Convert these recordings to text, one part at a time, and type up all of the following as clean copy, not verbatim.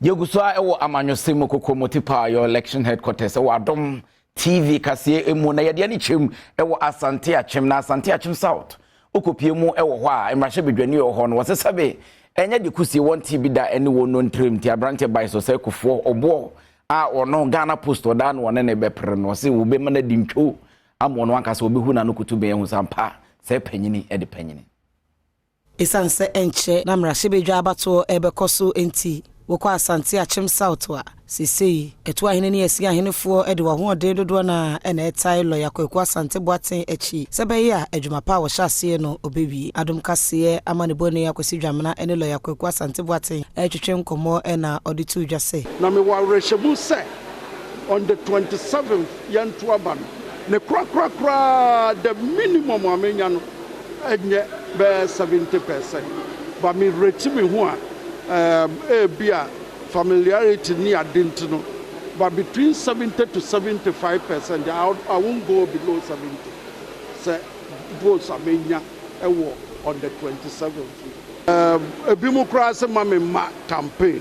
Yɛgu so a ɛwɔ amanyɔsɛm mu Kokromoti Paayɔ Election Headquarters ɛwɔ Adom TV kaseɛ mu, na yɛde ani kyɛm ɛwɔ Asante Akyem na Asante Akyem South. Wokɔpie mu ɛwɔ hɔ a, mmarahyɛbadwani wɔ hɔ no, wɔsɛ sɛbe ɛnyɛ de kusie wɔn ti bi da ɛne wɔn no ntirim, nti aberanteɛ bae so sɛ Kufuor ɔboɔ a ɔno Ghana Post ɔdaa no ɔne ne bɛpere no, ɔse wɔbɛma no adi ntwo ama ɔno ankasa ɔbɛhu n'ano kutu bɛn ahu sampa sɛ panyini ɛde panyini. Ɛsiane sɛ ɛnkyɛ na mmarahyɛbadwa abatoɔ ɛrebɛkɔ so nti, wokɔ Asante Akyem South a, seesei ɛto ahene ne asi ahenefoɔ de wɔn dodoɔ no a ɛna ɛtae Lɔya Kwaku Asante Boateng akyi sɛ bɛyɛ a adwuma pa a wɔhyɛ aseɛ no ɔbɛwie. Adom Kaseɛ ama ne bɔne Akwasi Dwamena ne Lɔya Kwaku Asante Boateng ɛretwetwe nkɔmmɔ, ɛna ɔde to dwa sɛ, Na mewɔ awerɛhyɛmu sɛ on the 27th yɛnto aba no ne korakorakoraa, the minimum a menya no ɛnyɛ bɛyɛ 70%, but mereti me ho a ebi a familiarity ne ade nti no, but between 70 to 75%. I won't go below 70 sɛ votes a menya ɛwɔ on the 27th. Ebi mu koraa sɛ ma me ma campaign,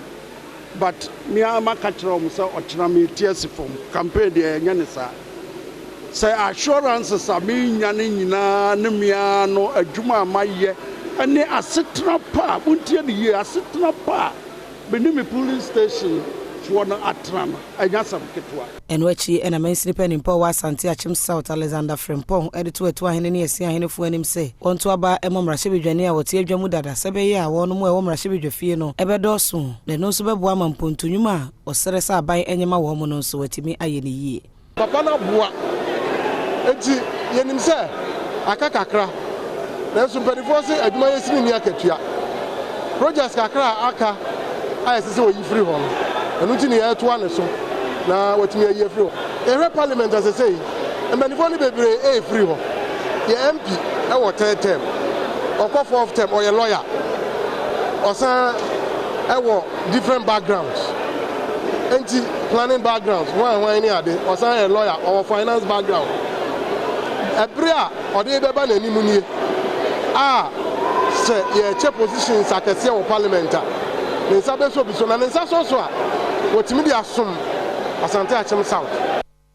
but me ara maka kyerɛ wɔn sɛ ɔkyena me ti asi fam. Campaign deɛ, ɛnyɛ ne saa sɛ assurances a menya ne nyinaa ne mmea no adwuma a mayɛ ne asetena pa a montie ne yie, asetena pa a me ne me polling station foɔ no atena no, ɛnyɛ asɛm ketewa. Ɛno akyi ɛna mansini panimpa a ɔwɔ Asante Akyem South, Alexander Frimpong, ɛde to ɛto ahene ne asi ahenefoɔ anim sɛ wɔnto aba ɛmɔ mmarahyɛbadwani a wɔte adwa mu dada sɛ bɛyɛ a wɔn mu a ɛwɔ mmarahyɛbadwa fie no ɛbɛdɔɔso, na ɛno nso bɛboa ama mpontonwuma a ɔsrɛ sɛ aban ɛnyɛ ma wɔn no nso watumi ayɛ ne yie. Papa no aboa, enti yɛnim sɛ aka kakra, nanso mpanimfoɔ sɛ adwuma yɛsi ne ni akatua. Projects kakra a aka a ɛsɛ sɛ wɔyi firi hɔ no, ɛno nti ne yɛretoa ne so na watumi ayi afiri hɔ. Yɛhwɛ parliament asɛsɛ yi, mpanimfoɔ no bebree ɛɛfiri hɔ. Yɛ MP ɛwɔ third term, ɔkɔ fourth term, ɔyɛ lawyer, ɔsan ɛwɔ different backgrounds, nti planning backgrounds hwan hwan ne ade, ɔsan yɛ lawyer, ɔwɔ finance background. Ɛbere a ɔde bɛba n'anim nie a sɛ yɛkyɛ positions akɛseɛ wɔ parliament a, ne nsa bɛsɔ bi so, na ne nsa sɔ so a, wɔtumi de asom Asante Akyem South.